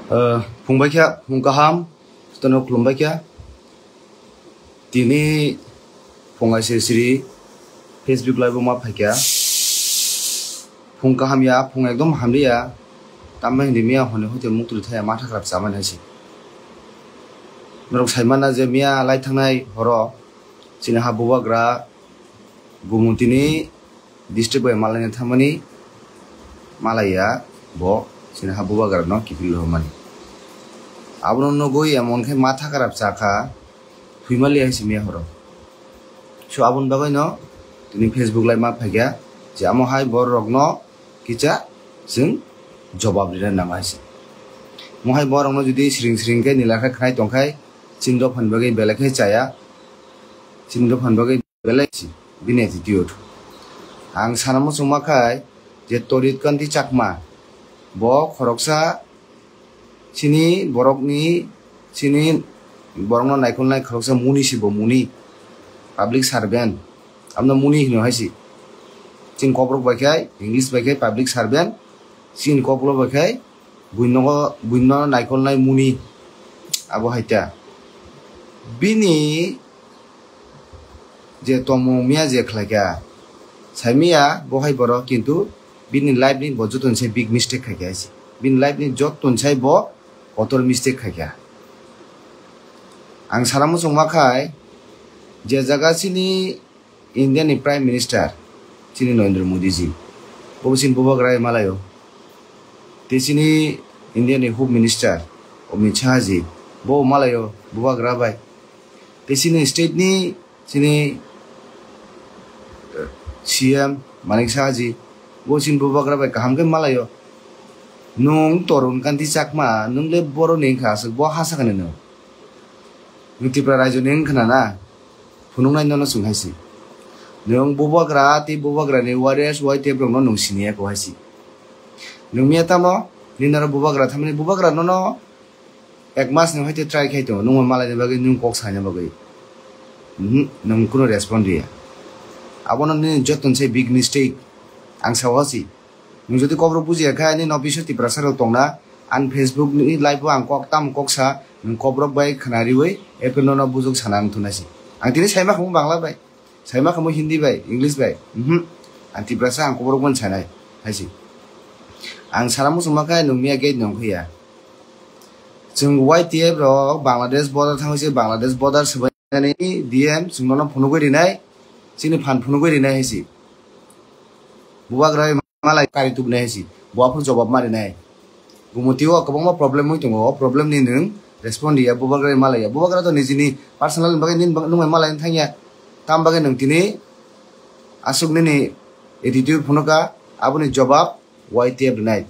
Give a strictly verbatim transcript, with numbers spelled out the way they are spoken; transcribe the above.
Ah, phung bai kha, phung kaham, jotono khulum bai kha. Tini phung aisir siri Facebook live o ma phai kha. Phung kaham ya, phung ekdom hamri ya. Tamo hindi miya hone hoite muktri thaya matha kharap chamani hai se. Norok sai mana je miya lai thangnai horo chini ha bubagra Gumutini district bai malaina thangmani malaiya bo chini ha bubagra no kiphil rwmani. Abono nugwi emon khe matha kharap cha kha, thwimali hai simi horo. So aboni bagwi no tini Facebook live ma phaikha je amo hai borok no kisa chwng jobab rina nang hai se. Mo hai borok no jodi siring siring khe nila khe khnai tong khai chini dophani bagwi belai khe chaya, chini dophani bagwi belai si bini attitude. Ang sana muchungma khai je Torit Kanti Chakma bo khoroksa chini borokni, chini borokno naikolnai khoroksa muni si bo muni, public servant, amno muni hino hai si. Chini kokrok bai khai, English bai khai public servant, chini kokrok bai khai buino, buino naikolnai muni abo hai ta. Bini je tongmung miya je khlaikha, saimiya bo hai borok, kintu bini life ni bo joto ni sai big mistake khaikha hai se. Bini life ni joto ni sai bo kotor mistake khaikha. Ang sana muchungma khai je jaga chini India ni Prime Minister chini Narendra Modi ji, bo chini bubagra bai malaio. Tei chini India ni Home Minister Amit Shah ji, bo malaio bubagra bai. Tei chini state ni chini, eh, C M Manik Saha ji, bo chini bubagra bai kaham khe malaio. Nwng Torun Kanti Chakma, nwng le borok ni wngkha aswk, bo ha sakani nwng. Nwng Tripura raijo ni wngkha na na? Phunuknai nono chwng hai se. Nwng bubagra tei bubagra ni warriors, Y T F rok no nwng siniya ko hai se. Nwng miya tamo, nini oro bubagra thamani bubagra nono ek mas ni hoite try khai tongo, nwng malai ni bagwi nwng kok saina bagwi. Mhm, nwng kuno respond riya. Abono nini joto ni sai big mistake. Ang sao si. Nwng jodi kokrok bujiya kha, nini office o Tiprasa rok tongna, ani Facebook ni live o ang kok tam kok sa, nwng kokrok bai khna riwi, epre nono bujok sana ang thunai si. Ang tini saima khamu Bangla bai. Saima khamu Hindi bai, English bai. Mhm. Ang Tiprasa, ang kokrok bai sanai. Hai si. Ang sana muchungma kha nwng miya gate nong khuya. Chwng Y T F rok Bangladesh border thangwi se Bangladesh border swbainani D M chwng nono phunugwi rinai, chini phan phunugwi rinai hai si. Bubagra malai kari tubunai hai si. Bo aphuru jobab ma rinai. Gumutio kwbangma problem wng tongo, o problem ni nwng respond riya, bubagra malaiya. Bubagra to nijini personal ni bagwi nini bag-, nwng bai malai thangya. Tam bagwi nwng tini aswk nini attitude phunukha, aboni jobab Y T F rinai.